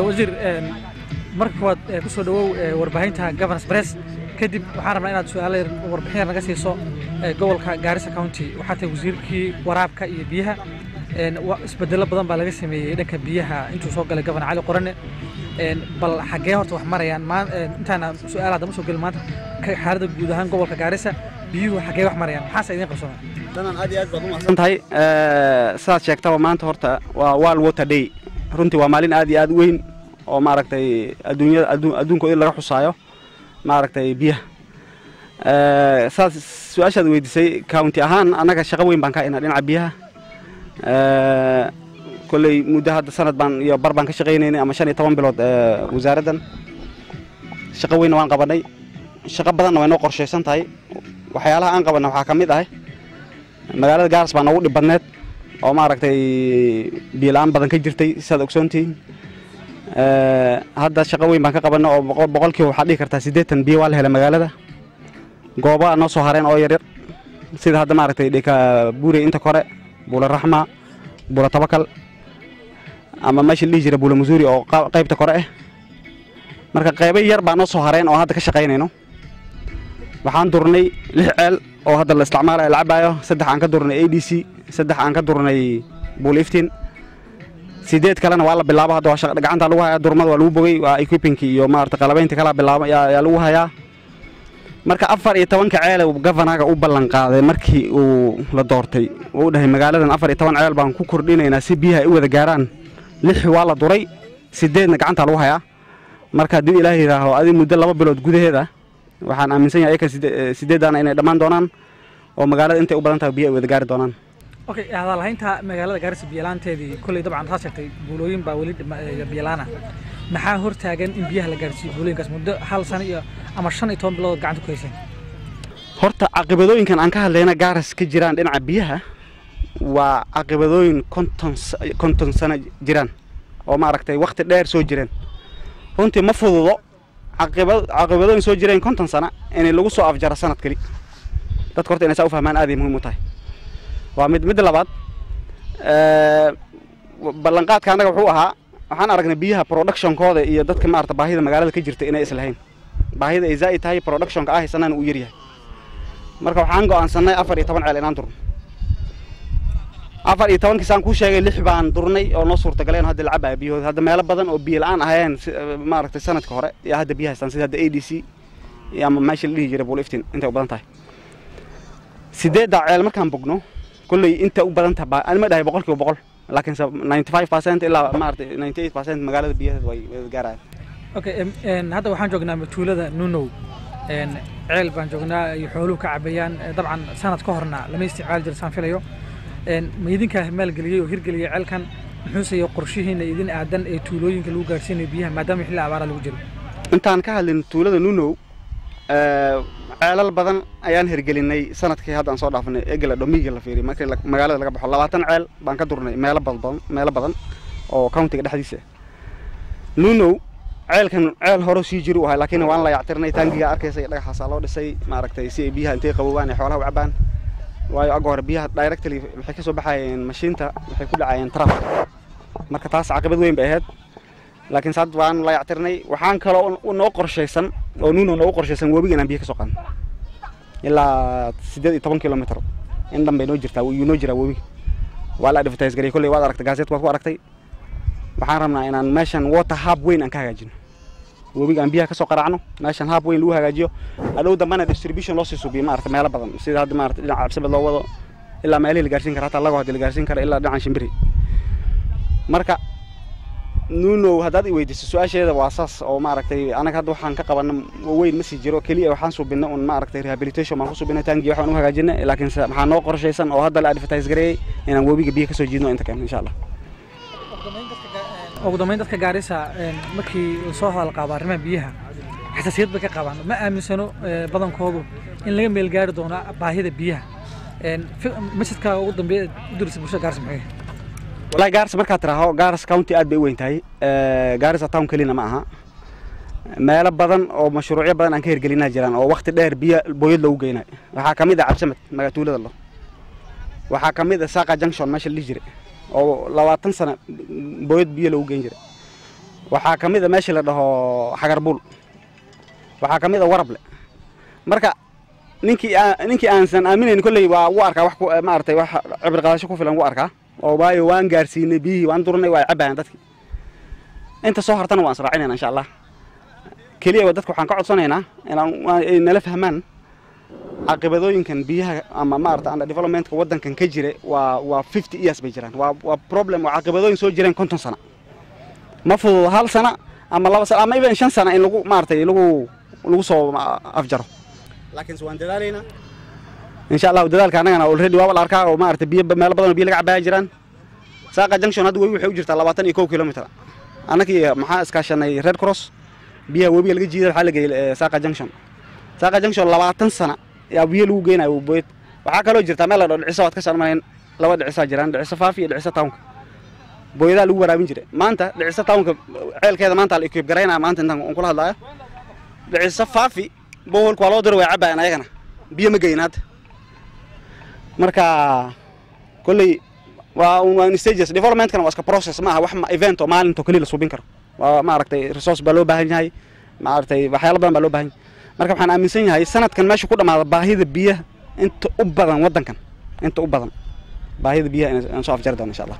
Wasiir, marka koowaad kusoo dhawow warbaahinta Governors Press. Kadib waxaan rabnaa inaad su-aalo yar, warbixin yar naga siiso gobolka Gaarisa County. Waxaa tahay wasiirkii waraabka iyo biyaha. Isbedelo badan baa laga sameeyey dhanka biyaha intuu soo galay Governor Cali Qorane. Bal xaggee horta wax marayaan intaana su-aal hadda ma soo gelin maanta xaaladda guud ahaan gobolka Gaarisa biyuhu xaggee wax marayaan, maxaase idiin qabsoomay? Danan, aad iyo aad baad u mahadsan tahay. Sidaad sheegtaba, maanta horta waa World Water Day. Runtii waa maalin aad iyo aad u weyn oo maaragtay adduunyada adduunka in laga xusaayo maaragtay biyaha. Saas su-aashaad weydiisay, county ahaan annaga shaqo weyn baan ka haynaa dhinaca biyaha. Kolley muddo hadda sanad baan iyo bar baan ka shaqaynaynay ama 15 bilood wasaaraddan. Shaqo weynna waan qabanay, shaqo badanna way noo qorshaysan tahay. Waxyaalaha aan qabanay waxaa ka mid ah magaalada Gaaris baa noogu dhib badneed oo maaragtay biyo la'aan badan ka jirtay, sidaad ogsoontihiin. Hadda shaqo weyn baan ka qabanay oo boqolkiiba waxaad dhihi kartaa 80 biyo waa la helay magaalada. Goobaha noo soo hareen oo yaryar, sida hadda maaragtay dhika Buurey inta kore, Buula Raxma, Buula Tabakal ama meesha la dhihi jira Buula Musuuri oo qaybta kore ah. Marka qaybo yar baa noo soo hareen oo hadda ka shaqaynayno. Waxaan durnay lix ceel oo hadda la isticmaalayo, la cabaayo. Saddex aan ka durnay ADC, saddex aan ka durnay Buula Iftiin, sideed kalena waa la bilaabo hadda, waa shaqa gacanta lagu hayaa. Durmada waa lagu bogay, waa equipping iyo maarata qalabaynta kala bilaabo yaa lagu hayaa. Marka 14-ka ceel uu governorga u ballan qaaday markii uu la doortay, uu dhahay magaaladan 14 ceel baan ku kordhinaynaa si biyaha ay u wada gaaraan, lix waa la duray, sideedna gacanta lagu hayaa. Marka haddii Ilaahay yidhaaho, adi muddo 2 bilood gudaheeda waxaan aaminsan yahay ayaka sideedaana inay dhammaan doonaan oo magaalada intay u badan tahay biyo ay wada gaari doonaan. Okay, hadalhaynta magaalada Gaarisa biyalaanteedii kolley dabcan saad sheegtay, buulooyin baa weli biyalaana. Maxaa hortaagan in biyaha la gaarsiiyo buulooyinkaas muddo hal sano iyo ama 15 bilood gacanta ku hayseen? Horta caqibadooyinkan aan ka hadlayna Gaaris ka jiraan dhinaca biyaha waa caqibadooyin 50 sano jiraan oo maaragtay waqti dheer soo jireen. Runtii ma fududo caqibadooyin soo jireen 50 sano inay lagu soo afjaro sanad keli. Dadka horta inay saa u fahmaan aad ay muhiim u tahay. Waa mid. Midda labaad, ballanqaadka annaga wuxuu ahaa, waxaan aragnay biyaha productionkooda iyo dadka maarata baahida magaalada ka jirta inay islahayn, baahida ay zaa'id tahay, productionka ah haysanana uu yaryahay. Marka waxaan go'aansanay 14 ceel inaan durno. 14-kii saan kuu sheegay, lix baan durnay oo noo suurtagaleen hadda la cabaya biyahooda. Hadda meelo badan oo biyo la'aan ahayeen maaragtay sanadka hore iyo hadda biyo haystaan, sida hadda ADC iyo ama meesha la dhihi jiray Buul Iftiin intay u badan tahay. Sideedda ceel markaan bogno, kolley inta u badan tahay ani ma dhahay 100%, laakiin 95% ilaa maaragtay 98% magaalada biyaheeda way gaarayaan. Okay, hadda waxaan joognaa tuulada Nunow. Ceel baan joognaa ay xooluhu ka cabayaan. Dabcan sanad ka horna lama isticmaali jiro saan filayo. Ma idinkaa maalgeliyey oo hirgeliyey ceelkan? Muxuuse iyo qorshihiina idin aadan ee tuulooyinka lagu gaarsiinayo biyaha maadaama xilli abaara lagu jiro? Intaan ka hadlin tuulada Nunow, ceelal badan ayaan hirgelinay sanadkii hadda aan soo dhaafnay. Egela dhomiga la fiiriyo, markii magaalada laga baxo, 20 ceel baan ka durnay meelo badan, meelo badan oo countiga dhexdiisa. Nunow ceelkan ceel hore sii jiri u ahay, laakiin waan la yactirnay. Taangiga arkaysa iyo dhagaxaasaa loo dhisay maaragtay si ay biyaha intay qabowaan ay xoolaha u cabaan, waayo aga hore biyaha directly waxay ka soo baxayeen mashiinta, waxay ku dhacayeen trough. Marka taas caqabad weyn bay ahayd, laakiin saad waan la yactirnay. Waxaan kaloo noo qorshaysan oo Nuno noogu qorshaysan webiga inaan biyo ka soo qaadno ilaa 18 kilomitr in dhan bay noo jirtaa, yuu noo jiraa webiga. Waa la advertise gareeyay kolley, waad aragtay, gazette waad ku aragtay. Waxaan rabnaa inaan meeshan water hub weyn aan ka hagaajino, webiga aan biyaha ka soo qaraacno, meeshan hub weyn lagu hagaajiyo, hadhow dambana distribution loo sii subiyo maaragtay meelo badan, sida hadda maaragtay dhinaca Cabsabed loo wado ilaa meelihii la gaarsiin kara, hataa Lago haddii la gaarsiin kara, ilaa dhinaca Shimbiri. Marka Nuno haddaad i weydiiso su-aasheeda, waa saas oo maaragtay anaga hadda waxaan ka qabana weyn ma sii jiro. Keliya waxaan subinay un maaragtay rehabilitation baan ku subinay, taangi waxaan u hagaajinay, laakiin waxaa noo qorshaysan oo hadda la advertise gareeyay inaan webiga biyo kasoo jiidno inta keeno, insha Allah. Ugu dambeyn, dadka Gaarisa markii lasoo hadal qaado arrimaha biyaha xasaasiyad bay ka qabaan. Ma aaminsano badankoodu in laga meel gaari doono baahida biyaha. Messageka ugu dambeeya u diraysa bulshada Gaarisa maxay? Wallahi Gaarisa markaad tiraaho, Gaarisa County aad bay u weyn tahay. Gaarisa town kelina ma aha. Meelo badan oo mashruucyo badan aan ka hirgelinaa jiraan oo waqti dheer biyo booyad loogu geynayo. Waxaa ka mid ah Cabsamad magatuulada lo, waxaa ka mid ah Saaqa Junction meesha la dhihi jiray oo 20 sano booyad biyo loogu geyn jiray. Waxaa ka mid a meeshii la dhaho Xagarbuul, waxaa ka mid a Warable. Marka ninkii aansan aaminayn kolley waa u arkaa wax maaragtay, wax cibri qaadasho ku filan u arkaa oo waayo waan gaarsiinay biyihii, waan durnay, waa cabayaan dadkii. Inta soo hartana waan israacinayna insha Allah. Keliya dadka waxaan ka codsanaynaa inaan ay nala fahmaan caqibadooyinkan biyaha ama maarata under developmentka waddankan ka jira. Waa 50 years bay jiraan, waa problem, waa caqibadooyin soo jireen 50 sano. Ma fududo hal sana ama 2 sano ama even 5 sana in lagu maaragtay lagu soo afjaro, laakiinse waan dadaalaynaa insha Allahu. Dadaalka annagana already waaba la arkaa oo maaragtay biyo meelo badan oo biyo laga cabaya jiraan. Saaqa Junction hadda webi waxay u jirtaa 21 kilometer. Annagii maxaa iskaashanay Red Cross, biyaha webiga laga jiiday waxaa la geeyey Saaqa Junction. Saaqa Junction 20 sana yaa biyo lagu geynayo boyad. Waxaa kaloo jirtaa meel la dhaho Dhiciso, waad ka sharmanayn, laba Dhicisaa jiraan, Dhiciso Faafi iyo Dhiciso townka, booyadaa lagu waraabin jiray. Maanta Dhiciso townka ceelkeeda maanta la equip garaynaya. Maanta intaan aan kula hadlaayo, Dhiciso Faafi borehole-ka waa loo diro, way cabayaan ayagana, biyo ma geyin hadda. Marka kolley waa stages developmentkana, waa iska process, ma aha wax event oo maalintoo keliya la suubin karo. Waa maaragtay resource baa loo baahan yahay, maaragtay waxyaalo badan baa loo baahan yahay. Marka waxaan aaminsan yahay sanadkan meesha ku dhamaada baahida biyaha inta u badan waddankan, inta u badan baahida biyaha inaan soo afjari doono insha Allah.